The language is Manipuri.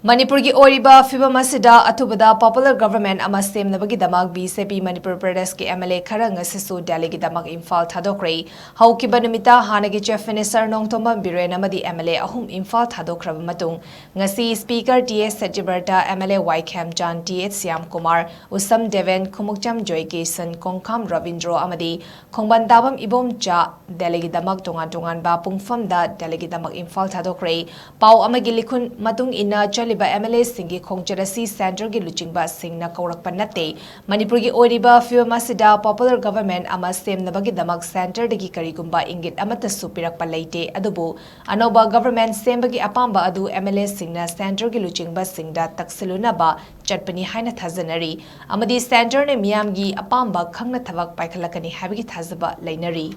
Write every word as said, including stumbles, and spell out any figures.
ꯃꯅꯤꯄꯨꯔꯒꯤ ꯑꯣꯏꯔꯤꯕ ꯐꯤꯕꯝ ꯑꯁꯤꯗ ꯑꯊꯨꯕꯗ popular government ꯑꯃ ꯁꯦꯝꯅꯕꯒꯤꯗꯃꯛ BJP ꯃꯅꯤꯄꯨꯔ ꯄ꯭ꯔꯗꯦꯁꯀꯤ MLA ꯈꯔ ꯉꯁꯤꯁꯨ ꯗꯦꯜꯂꯤꯒꯤꯗꯃꯛ ꯏꯝꯐꯥꯜ ꯊꯥꯗꯣꯛꯈ꯭ꯔꯦ꯫ ꯍꯧꯈꯤꯕ ꯅꯨꯃꯤꯠꯇ ꯍꯥꯟꯅꯒꯤ Chief Minister ꯅꯣꯡꯊꯣꯝꯕꯝ ꯕꯤꯔꯦꯟ ꯑꯃꯗꯤ MLA ꯑꯍꯨꯝ ꯏꯝꯐꯥꯜ ꯊꯥꯗꯣꯛꯈ꯭ꯔꯕ ꯃꯇꯨꯡ, ꯉꯁꯤ Speaker T H ꯁꯇ꯭ꯌꯕ꯭ꯔꯇ, MLA ꯋꯥꯏꯈꯦꯝꯆꯥꯟ, T H Shyamkumar, ꯎꯁꯝ ꯗꯦꯕꯦꯟ, ꯈꯨꯃꯨꯛꯆꯝ ꯖꯣꯏꯀꯤꯁꯟ, ꯀꯣꯡꯈꯥꯝ ꯔꯕꯤꯟꯗ꯭ꯔꯣ ꯑꯃꯗꯤ ꯈꯣꯡꯕꯟ ꯇꯥꯕꯝ ꯏꯕꯣꯝꯆꯥ ꯗꯦꯜꯂꯤꯒꯤꯗꯃꯛ ꯇꯣꯉꯥꯟ ꯇꯣꯉꯥꯟꯕ ꯄꯨꯡꯐꯝꯗ ꯗꯦꯜꯂꯤꯒꯤꯗꯃꯛ ꯏꯝꯐꯥꯜ ꯊꯥꯗꯣꯛꯈ꯭ꯔꯦ꯫ ꯄꯥꯎ ꯑꯃꯒꯤ ꯂꯤꯈꯨꯟ ꯃꯇꯨꯡ ꯏꯟꯅ, ꯆꯠꯂꯤꯕ MLAꯁꯤꯡꯒꯤ ꯈꯣꯡꯆꯠ ꯑꯁꯤ centreꯒꯤ ꯂꯨꯆꯤꯡꯕꯁꯤꯡꯅ ꯀꯧꯔꯛꯄ ꯅꯠꯇꯦ꯫ ꯃꯅꯤꯄꯨꯔꯒꯤ ꯑꯣꯏꯔꯤꯕ ꯐꯤꯕꯝ ꯑꯁꯤꯗ popular government ꯑꯃ ꯁꯦꯝꯅꯕꯒꯤꯗꯃꯛ centreꯗꯒꯤ ꯀꯔꯤꯒꯨꯝꯕ ꯏꯪꯒꯤꯠ ꯑꯃꯠꯇꯁꯨ ꯄꯤꯔꯛꯄ ꯂꯩꯇꯦ꯫ ꯑꯗꯨꯕꯨ ꯑꯅꯧꯕ government ꯁꯦꯝꯕꯒꯤ ꯑꯄꯥꯝꯕ ꯑꯗꯨ MLAꯁꯤꯡꯅ centreꯒꯤ ꯂꯨꯆꯤꯡꯕꯁꯤꯡꯗ ꯇꯛꯁꯤꯜꯂꯨꯅꯕ ꯆꯠꯄꯅꯤ ꯍꯥꯏꯅ ꯊꯥꯖꯅꯔꯤ, ꯑꯃꯗꯤ centreꯅ ꯃꯤꯌꯥꯝꯒꯤ ꯑꯄꯥꯝꯕ ꯈꯪꯅ ꯊꯕꯛ ꯄꯥꯏꯈꯠꯂꯛꯀꯅꯤ ꯍꯥꯏꯕꯒꯤ ꯊꯥꯖꯕ ꯂꯩꯅꯔꯤ꯫